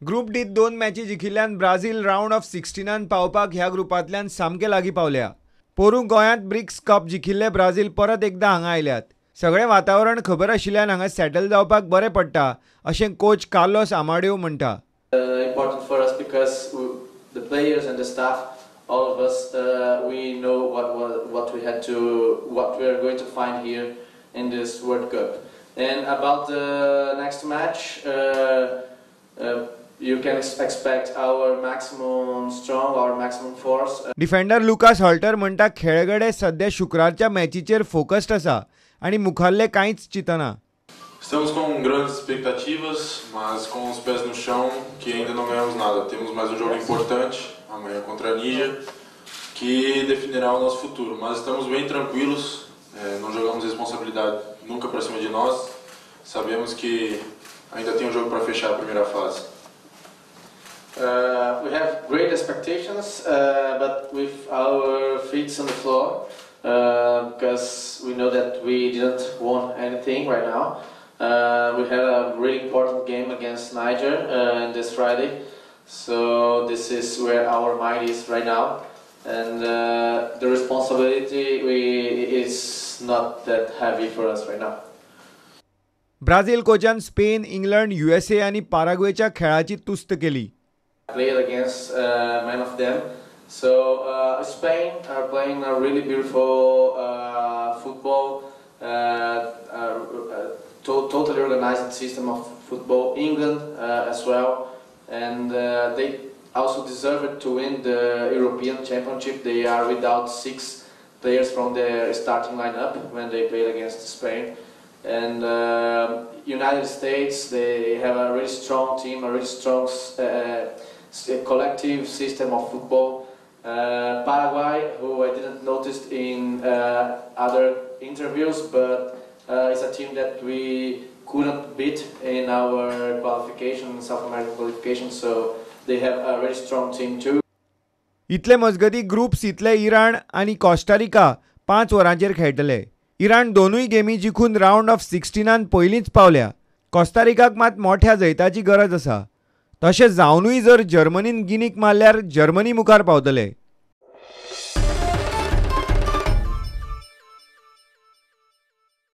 Group डीत 2 मॅची जिखिल्ल्यान Brazil round of 16 पावपाक ह्या ग्रुपांतल्यान सामके लागीं पावल्या. पोरूं गोंयांत ब्रिक्स कप जिखिल्ले ब्राझील परत एकदां हांगा आयल्यात. सगळें वातावरण खबर आशिल्ल्यान हांगा सेटल जावपाक बरें पडटा अशें कोच कार्लोस आमाडियो म्हणटा. Important for us because the players and the staff, all of us, we know what we had to, what we are going to find here in this World Cup. And about the next match, you can expect our maximum strong, our maximum force. Defender Lucas Halter म्हणटा खेळगडे सध्या शुक्रारच्या मॅचीचेर focused आसा आनी मुखाल्ले कांयच चिंतना. Estamos com grandes expectativas, mas com os pés no chão, que ainda não ganhamos nada. Temos mais um jogo importante, amanhã contra a Níger, que definirá o nosso futuro. Mas estamos bem tranquilos, não jogamos responsabilidade nunca para cima de nós. Sabemos que ainda tem um jogo para fechar a primeira fase. We have great expectations, but with our feet on the floor, because we know that we didn't won anything right now. We had a really important game against Niger this Friday, so this is where our mind is right now, and the responsibility is not that heavy for us right now. Brazil कोचान Spain, England, USA आनी पाराग्वेच्या खेळाची तुस्त केली. I played against many of them. So Spain are playing a really beautiful football, totally organized system of football. England as well, and they also deserved to win the European Championship. They are without 6 players from their starting lineup when they played against Spain. And United States, they have a really strong team, a really strong collective system of football. Paraguay, who I didn't notice in other interviews, but it's a team that we couldn't beat in our qualification, South American qualification, so they have a really strong team too. इतले मजगती group सीतले Iran आनी Costa Rica 5 वरांचेर खेळटले. इराण दोनूय गेमी जिखून round of 16 पयलींच पावल्या. कोस्टारिकाक मात मोठ्या जैताची गरज आसा. तशें जावनूय जर जर्मनीन गिनीक मारल्यार जर्मनी मुखार पावतले.